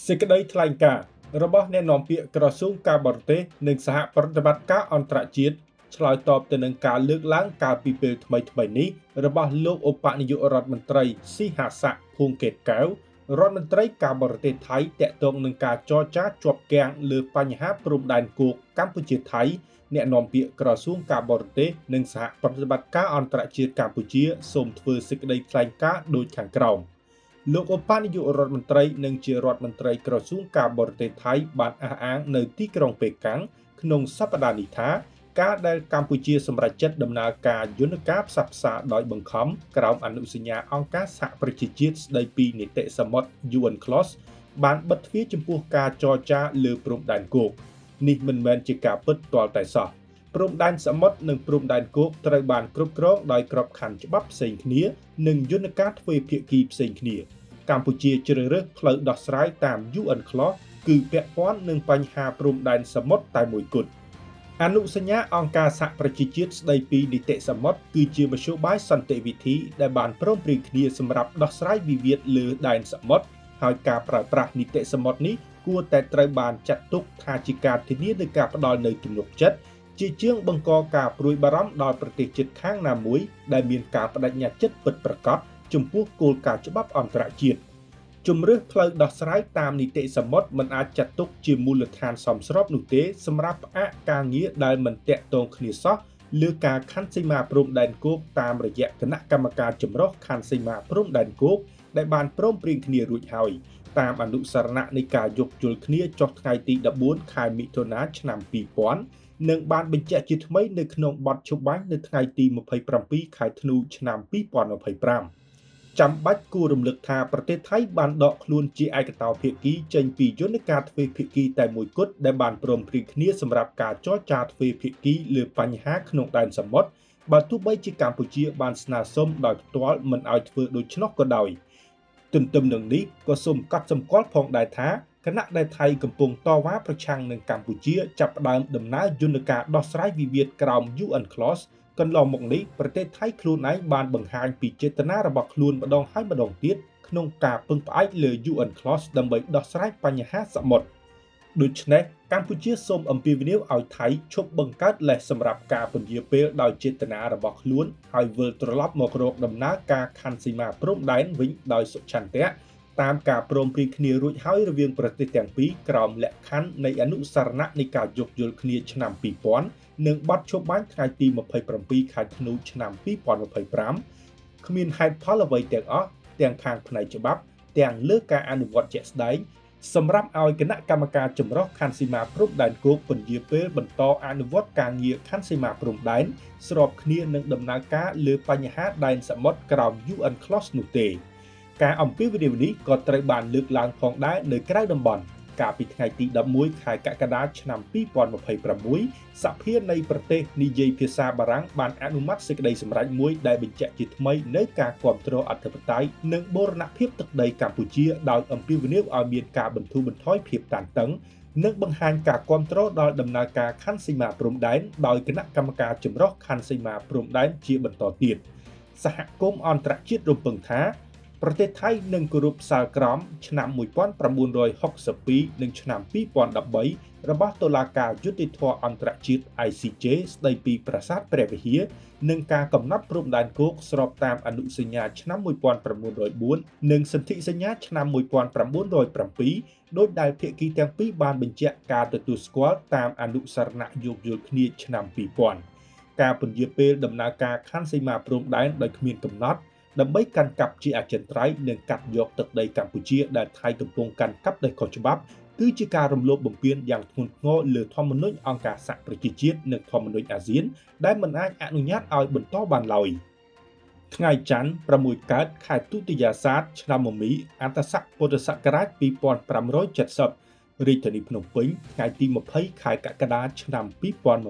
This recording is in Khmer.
សេចក្តីថ្លែងការណ៍របស់អ្នកនាំពាក្យក្រសួងការបរទេសនិងសហប្រតិបត្តិការអន្តរជាតិឆ្លើយតបទៅនឹងការលើកឡើងកាលពីពេលថ្មីៗនេះរបស់លោកឧបនាយករដ្ឋមន្ត្រីស៊ីហាស័កភួងកេតកែវរដ្ឋមន្ត្រីការបរទេសថៃតាក់ទងនឹងការចរចាជាប់គាំងលើបញ្ហាព្រំដែនគោកកម្ពុជាថៃអ្នកនាំពាក្យក្រសួងការបរទេសនិងសហប្រតិបត្តិការអន្តរជាតិកម្ពុជាសូមធ្វើសេចក្តីថ្លែងការណ៍ដូចខាងក្រោមលោកឧបនាយករដ្ឋមន្ត្រីនិងជារដ្ឋមន្ត្រីក្រសួងការបរទេសថៃបានអះអាងនៅទីក្រុងប៉េកាំងក្នុងសប្តាហ៍នេះថាការដែលកម្ពុជាសម្រេចចិត្តដំណើរការយន្តការផ្សះផ្សាដោយបង្ខំក្រោមអនុសញ្ញាអង្គការសហប្រជាជាតិស្តីពីនីតិសមុទ្រ UNCLOS បានបិទទ្វារចំពោះការចរចាលើព្រំដែនគោកនេះមិនមែនជាការពិតទាល់តែសោះព្រំដែនសមុទ្រនិងព្រំដែនគោកត្រូវបានគ្រប់គ្រងដោយក្របខ័ណ្ឌច្បាប់ផ្សេងគ្នានិងយន្តការទ្វេភាគីផ្សេងគ្នាកម្ពុជាជ្រើសរើសផ្លូវដោះស្រាយតាម UNCLOS គឺពាក់ព័ន្ធនឹងបញ្ហាព្រំដែនសមុទ្រតែមួយគត់អនុសញ្ញាអង្គការសហប្រជាជាតិស្តីពីនីតិសមុទ្រគឺជាមធ្យោបាយសន្តិវិធីដែលបានព្រមព្រៀងគ្នាសម្រាប់ដោះស្រាយវិវាទលើដែនសមុទ្រហើយការប្រើប្រាស់នីតិសមុទ្រនេះគួរតែត្រូវបានចាត់ទុកថាជាការធានានូវការផ្ដល់នូវទំនុកចិត្តជាជាងបង្កការព្រួយបារម្ភដល់ប្រទេសជិតខាងណាមួយដែលមានការបដិញ្ញាចិត្តពិតប្រាកដចំពោះគោលការណ៍ច្បាប់អន្តរជាតិជំរើសផ្លូវដោះស្រាយតាមនីតិសមុទ្រមិនអាចចាត់ទុកជាមូលដ្ឋានសមស្របនោះទេសម្រាប់ផ្អាកការងារដែលមិនតាក់ទងគ្នាសោះលើការខណ្ឌសីមាព្រំដែនគោកតាមរយៈគណៈកម្មការចម្រុះខណ្ឌសីមាព្រំដែនគោកដែលបានព្រមព្រៀងគ្នារួចហើយតាមអនុស្សរណៈនៃការយោគយល់គ្នាចុះថ្ងៃទី14ខែមិថុនាឆ្នាំ2000និងបានបញ្ជាក់ជាថ្មីនៅក្នុងបទច្បាញ់នៅថ្ងៃទី27ខែធ្នូឆ្នាំ2025ចាំបាច់គួររំលឹកថាប្រទេសថៃបានដកខ្លួនជាឯកតោភាគីចេញពីយន្តការទ្វេភាគីតែមួយគត់ដែលបានព្រមព្រៀងគ្នាសម្រាប់ការចរចាទ្វេភាគីលើបញ្ហាក្នុងដែនសមុទ្របើទោះបីជាកម្ពុជាបានស្នើសុំដោយផ្ទាល់មិនឲ្យធ្វើដូច្នោះក៏ដោយទន្ទឹមនឹងនេះក៏សូមកត់សម្គាល់ផងដែរថាខណៈដែលថៃកំពុងតវ៉ាប្រឆាំងនឹងកម្ពុជាចាប់ផ្ដើមដំណើរយន្តការដោះស្រាយវិវាទក្រោម UNCLOS កន្លងមកនេះប្រទេសថៃខ្លួនឯងបានបង្ហាញពីចេតនារបស់ខ្លួនម្ដងហើយម្ដងទៀតក្នុងការពឹងផ្អែកលើ UNCLOS ដើម្បីដោះស្រាយបញ្ហាសមុទ្រដូច្នេះកម្ពុជាសូមអំពាវនាវឲ្យថៃឈប់បង្កើតលេសសម្រាប់ការពន្យាពេលដោយចេតនារបស់ខ្លួនហើយវិលត្រឡប់មករកដំណើរការខណ្ឌសីមាព្រំដែនវិញដោយសុឆន្ទៈតាមការព្រមព្រៀងគ្នារួចហើយរវាងប្រទេសទាំងពីរក្រោមលក្ខខណ្ឌនៃអនុស្សរណៈនៃការយោគយល់គ្នាឆ្នាំ2000និងបទឈប់បាញ់ថ្ងៃទី27ខែធ្នូឆ្នាំ2025គ្មានហេតុផលអ្វីទាំងអស់ទាំងខាងផ្នែកច្បាប់ទាំងលើការអនុវត្តជាក់ស្ដែងសម្រាប់ឲ្យគណៈកម្មការចម្រុះខណ្ឌសីមាព្រំដែនគោកពន្យាពេលបន្តអនុវត្តការងារខណ្ឌសីមាព្រំដែនស្របគ្នានឹងដំណើរការលើបញ្ហាដែនសមុទ្រក្រោម UNCLOS នោះទេការអំពាវនាវនេះក៏ត្រូវបានលើកឡើងផងដែរនៅក្រៅតំបន់កាលពីថ្ងៃទី11ខែកក្កដាឆ្នាំ2026សភានៃប្រទេសនិយាយភាសាបារាំងបានអនុម័តសេចក្តីសម្រេចមួយដែលបញ្ជាក់ជាថ្មីនូវការគាំទ្រអធិបតេយ្យនិងបូរណភាពទឹកដីកម្ពុជាដោយអំពាវនាវឲ្យមានការបន្ធូរបន្ថយភាពតានតឹងនិងបង្ហាញការគាំទ្រដល់ដំណើរការខណ្ឌសីមាព្រំដែនដោយគណៈកម្មការចម្រុះខណ្ឌសីមាព្រំដែនជាបន្តទៀតសហគមន៍អន្តរជាតិរំពឹងថាប្រទេសថៃនឹងគោរពសាលក្រមឆ្នាំ1962និងឆ្នាំ2013របស់តុលាការយុត្តិធម៌អន្តរជាតិ ICJ ស្តីពីប្រាសាទព្រះវិហារនិងការកំណត់ព្រំដែនគោកស្របតាមអនុសញ្ញាឆ្នាំ1904និងសន្ធិសញ្ញាឆ្នាំ1907ដោយដែលភាគីទាំងពីរបានបញ្ជាក់ការទទួលស្គាល់តាមអនុស្សរណៈយោគយល់គ្នាឆ្នាំ2000ការពន្យាពេលដំណើរការខណ្ឌសីមាព្រំដែនដោយគ្មានកំណត់ដើម្បីកាន់កាប់ជាអចិន្ត្រៃយ៍និងកាត់យកទឹកដីកម្ពុជាដែលថៃកំពុងកាន់កាប់ដោយខុសច្បាប់គឺជាការរំលោភបំពានយ៉ាងធ្ងន់ធ្ងរលើធម្មនុញ្ញអង្គការសហប្រជាជាតិនិងធម្មនុញ្ញអាស៊ានដែលមិនអាចអនុញ្ញាតឲ្យបន្តបានឡើយថ្ងៃច័ន្ទ6កើតខែទុតិយាសាទឆ្នាំមមីអន្តស័កពុទ្ធសករាជ2570រាជធានីភ្នំពេញថ្ងៃទី20ខែកក្កដាឆ្នាំ2025។